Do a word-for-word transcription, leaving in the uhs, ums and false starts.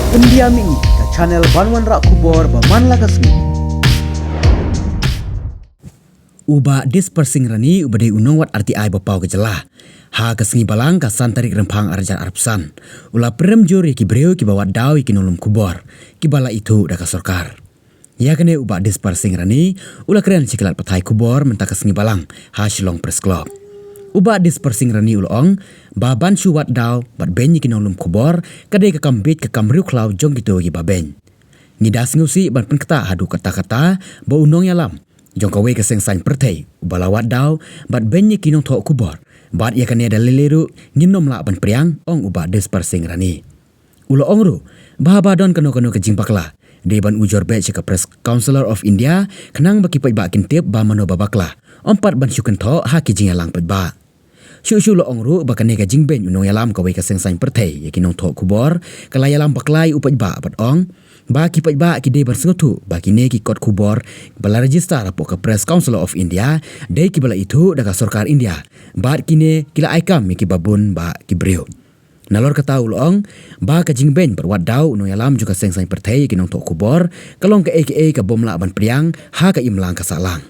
India Mini, ka channel ban wanrah khubor ba man la ka sngi. U Bah Dispersing Rani uba dei u nongwad R T I ba paw ka jylla, ha ka sngi Balang ka san tarik Rymphang arhajar arphew san, u la pynrem jur ïa ki briew kiba wad daw ïa ki nonglum khubor kiba la ithuh da ka sorkar. Ïa kane u Bah Dispersing Rani u la kren sha ki lad pathai khubor mynta ka sngi Balang ha Shillong Press Club. U Bah Dispersing Rani u la ong ba ban shu wad daw bad beiñ ïa ki nonglum khubor ka dei ka kam beit, ka kam riewkhlaw jong kito kiba beiñ. Ngi da sngewsih ban pynktah haduh katta katta ba u nongïalam jong kawei ka seng saiñ pyrthei uba la wad daw bad beiñ ïa ki nongthoh khubor, bad ïa kane da lei lei ruh ngin nym lah ban pdiang, ong u Bah Dispersing Rani. U la ong ruh ba haba don kano kano ka jingbakla, dei ban ujor beit sha ka Press Council of India khnang ba ki paidbah kin tip ba mano ba bakla, ym pat ban shu kynthoh ha ki jingïalang paidbah. Shuh shuh u la ong ruh ba kane ka jingbeiñ u nongïalam kawei ka seng saiñ pyrthei ïa ki nongthoh khubor ka la ïalam bakla ïa u paidbah bad ong ba ki paidbah ki dei ban sngewthuh ba kine ki kot khubor ba la register hapoh ka Press Council of India dei kiba la ithuh da ka sorkar India, bad kine ki la ai kam ïa kiba bun bah ki briew. Nalor kata u la ong ba ka jingbeiñ bad wad daw u nongïalam jong ka seng saiñ pyrthei ïa ki nongthoh khubor ka long kaei kaei ka bym lah ban pdiang ha ka imlang ka sahlang.